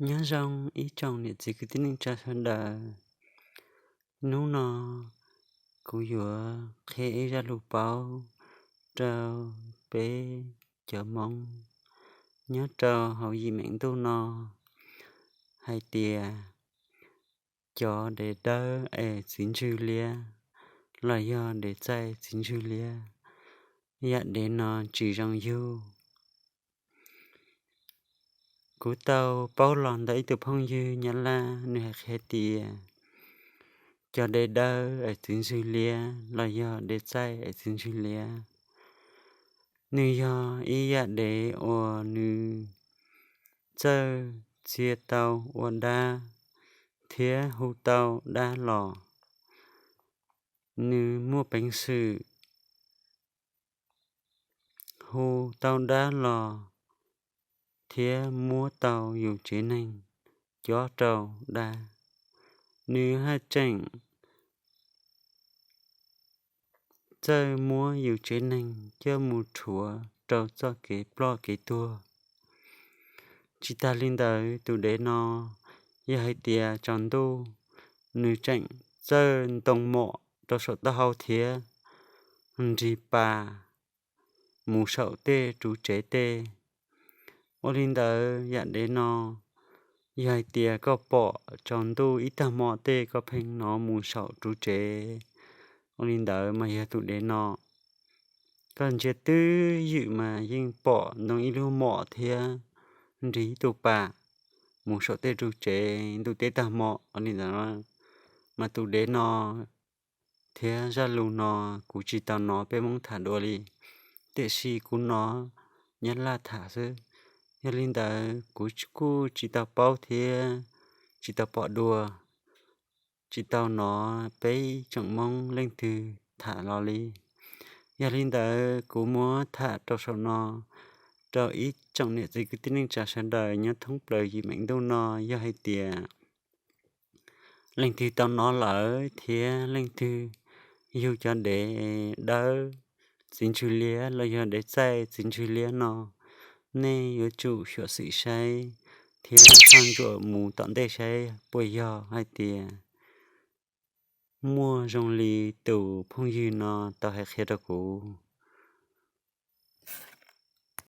Nyob zoo ib tsoom niam txiv kwv tij neej tsa sawv daws. Hnub no kuv yuav qhia ib zaj lus paub rau peb cov Hmoob nyob rau hauv yim meem ntuj no hais tias cov dev dawb es txiv ntswg liab los yog dev txaij txiv ntswg liab, yam dev no tsis zoo yug. Kuv tau paub los ntawm ib tug phooj ywg Nyab Laj, nws hais qhia tias cov dev dawb es txiv ntswg liab los yog dev txaij es txiv ntswg liab, nws yog ib yam dev uas nws txawj txia tau ua dab thiab hu tau dab los. Nws muaj peev xwm hu tau dab los thiab muab tau yus tsev neeg cob rau dab. Nws haj tseem txawj muab yus tsev neeg coj mus rhuav rau txoj kev ploj kev tuag. Tsis tas li ntawd, tus dev no yog hais tias tsaus ntuj, nws tseem txawj ntoo mom rau saum taub hau thiab nrig pas mus saum tej ruv tsev tej. Ua li ntawd, yam dev no yog hais tias koj pom tsaus ntuj ib tag hmo tej koj pheej hnov mus saum ruv tsev, ua li ntawd mas yog tus dev no. Koj ntsia twb ywm mas yeej pom ntoo ib lub mom thiab nrig ib tug pas mus saum tej ruv tsev ntuj teb tag hmo, ua li ntawd mas tus dev no thiab zaj lus no kuv tsis tau hnov peb Hmoob tham dua li, tiam sis kuv hnov Nyab Laj tham xwb. Yog li ntawd kuv kuj tsis tau paub thiab tsis tau pom dua, tsis tau hnov peb tsoom Hmoob leej twg tham los li. Yog li ntawd kuv muab tham rau saum no rau ib tsoom niam txiv kwv tij neej tsa sawv daws nyob thoob plaws yim meem ntuj no, yog hais tias leej twg tau hnov lawm thiab leej twg yug cov dev dawb txiv ntswg liab los yog dev txaij txiv ntswg liab no, nej yuav tsum xyuam xim saib thiab soj ntsuam mus tom ntej saib puas yog hais tias muaj zoo li tus phooj ywg no tau hais qhia rau kuv.